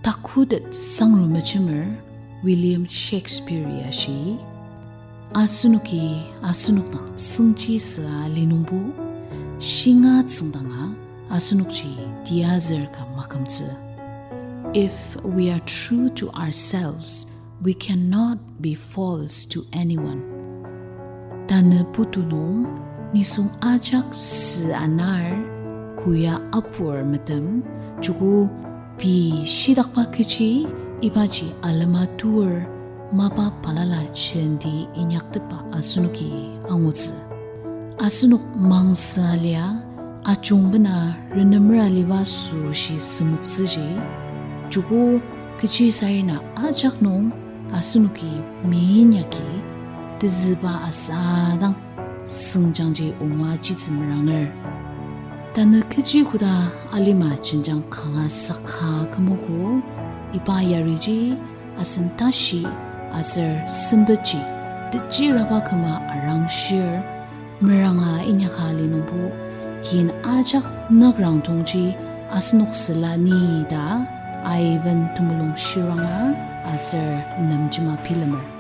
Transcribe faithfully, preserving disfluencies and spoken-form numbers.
Takutet sangru mejemer William Shakespeare ya shi, asenoki asenok dang sengchi süa linungbo, shinga tsüngdanga asenokji tiazür ka makümtsü. If we are true to ourselves, we cannot be false to anyone. Tanü putu nung nisung ajak sü anar, koya apur metem, joko pei shidakba kechi ibaji alema tur mapa balala jenti inyaktepba asenoki angutsü. Asenok mangsa lia ajungbena renemera liba süshi sümoktsüji, joko kechi sarena ajak nung asenoki meinyaki tezüba asadang sengjangji oa jitsü meranger. Tanü kechi koda alima jenjang kanga saka kümogo, iba yariji asen tashi aser sempetji tejiraba küma arangshir, meranga inyaka linungbo, kin ajak nakrang tongji asenok süla ni ta aiben temulung shiranga aser nemjema bilemer.